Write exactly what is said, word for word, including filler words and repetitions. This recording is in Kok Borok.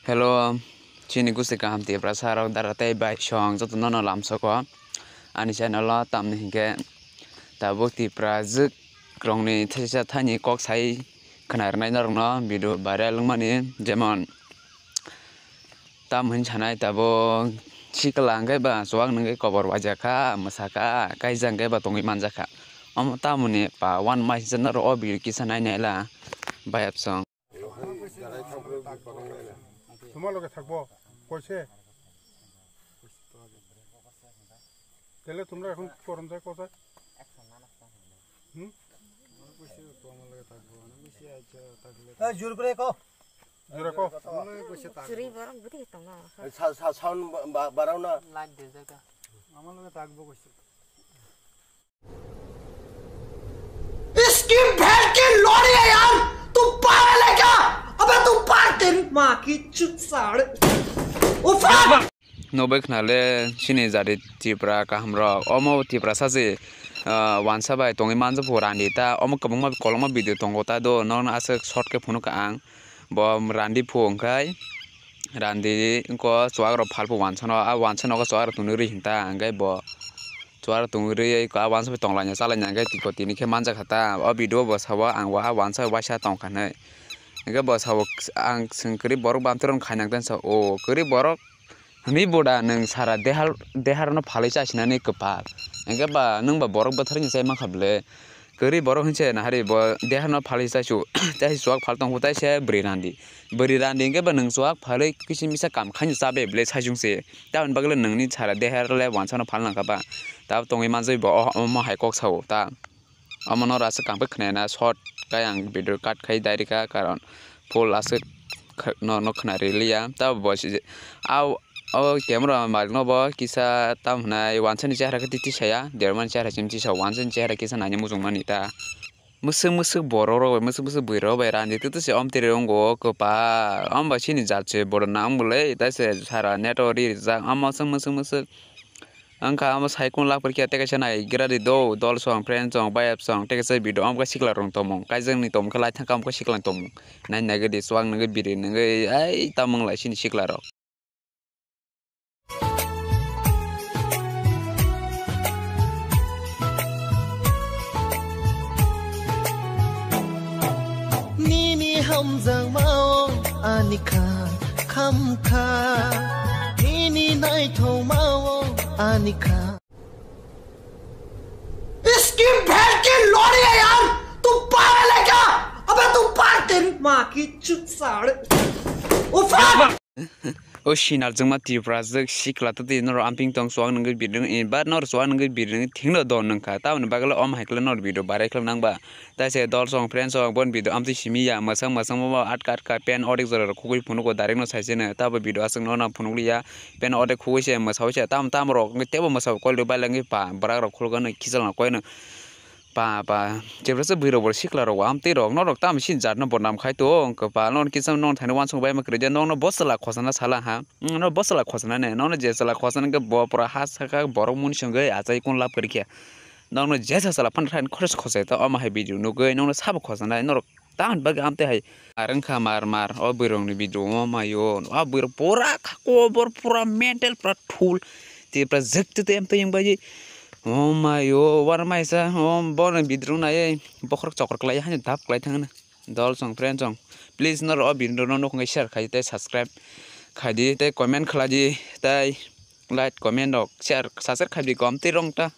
Hello, chini gusi kaham Tiprasa rok dara tei bai song joto nono lamsoko. Ani channel o tamni hinkhe tabuk Tipra jwk rokni thaisa thani kok sai khna rwnai norokno video viral wngmani, jemon tam hin sanai tabuk sikla hwnkhe ba chuwak nungwi kobor waijak kha, mwsa kha, kaijak hwnkhe ba tongwi manjak kha. Omo tamoni pa one mai norok o video kisa nai naila bayap song. তোমার লগে থাকবো কইছে। তাহলে তোমরা এখন কি করম যায় কোথায়? হুম? এই জোর করে কো। জোরে কো। আমার লগে কইছে থাকবো। Churi borok bwtwi tongma. Sa-, sa-, sound ba-, ba-, barao na. Light de jaga. আমার লগে থাকবো কইছে। इसकी बहन की लोड़ी है यार, तू पागल है क्या? अबे तू पागल, तेरी माँ की चुत साले। उफा! Nobai khna le chini jati Tipra kaham rok. Omo Tiprasa se, ah, wansa bai tongwi manjak phu randi ta. Omo kwbangma kolokma video tongo ta do. Nono aswk short khe phunuk ang. Bo randi phu hwnkhe randi wngkha chuwak rok phalphu wansa no. A wansa nogo chuwak rok tongwi rwi hinta. Hwnkhe bo chuwak rok tongwi rwi a wansa bai tonglaina chalaina hwnkhe tiko tini khe manjak kha ta. O video bo sao ang waha wansa bai waisa tongkha hinwi. Hwnkhe bo sao ang chwng kwrwi borok bamtwi rok khainang tei sao o kwrwi borok. Hwnwi boda nwng sara dehar, deharno phalwi chasinani kwpal. Hwnkhe ba nwng ba borok bwtharni chai mankha bwle. Kwrwi borok hwnse nahari bo deharno phalwi chaisu. Tei chuwak phal tongkhu tei se bwrwi randi. Bwrwi randi hwnkhe ba nwng chuwak phalwi kisa misa kam khaino chabe bwle saisung se. Tamoni bagwi le nwngni sara dehar le wansano phal nangkha ba. Tabuk tongwi manjai bo o-, omo hai kok sao ta. Omo no aswk ang bai khwnaya na short kai ang video cut khai direct kha, karon full aswk kha-, no, no khwna riliya. Tabo bo si, au, o camera malik no bo kisa tam hwnai wansani chehara khe titi saya, dermani chehara chim tisa wansani chehara kisa naina muchung mani ta. Mwswk mwswk borok rok bai, mwswk mwswk bwrwi rok bai randi twi twi se om tiri wngo kwpal. Om bai chini jat se bodo nang bwle, tai se sara net o ri rijak, omo se mwswk mwswk. Wngkha omo sai kung lak pore khe tei kaisa nai gira di do, dol song, friend song, bayap song, tei kaisa video omo khe sikla rok tongmung, kaijak ni tongmung khe lai thang khe omo khe sikla ni tongmung. Nai nai gwi di chuwak nungwi biri nungwi ai tamung lai sini sikla rok. Nini hamjakmao ani kha khamkha, nini naithokmao ani kha. इसकी बहन की लोड़ी है यार, तू पागल है क्या? अबे तू पागल, तेरी माँ की चुत साले। उफा! O sinarjwkma Tiprajwk sikla twtwi norok amping tong chuwak nungwi birnwi, eh, ba norok chuwak nungwi birnwi thikno don nungkha. Tamoni bagwi le omo hai khe norok video viral khlai nang ba. Tai se dol song, friend song, bon video amtwi simi ya, mwsang mwsang bo atka atka pen odek jora rok khugwi phunugo direct no sai se no. Tabo video aswk no na phunuk liya, pen odek khugwi se mwsawi se, tam tam rok wngwi tebo mwsa kol rw bai langwi pa, bwrak rok khulgo no kichal no koi no. Pa, pa, jephru se bwrwi rok bo sikla rok, amtwi rok, norok tamo sini jat no bodnam khai to, wngkha pa, non kisa non thani wansuk bai ma kwrwi de, non no bo chwla khosana sala ha, mm, no bo chwla khosana ne, non je chwla khosana khe bo pura ha saka borok muni songwi achai kun lab kwrwi khe, non no je sa chwla phan thani khorok khosai ta, omo hai video nugwi, non no sabo khosana, norok Tamoni bagwi amtwi hai. Ar wngkha mar mar, o bwrwini video, o mayo, o bwrw pura kha kobor, pura mental, pura thul. Tei pura jwk twi twi amtwi wng bagwi. O mayo, uanaisa, o bono video naiwi bokhorok chokrok kwlai, haino dap kwlai thangno. Dol song, friend song. Please, norok o video no nukhungwi share khai tei subscribe khai di, tei comment khlai di, tei like, comment rok, share, subscribe khai di, kom tei rong ta.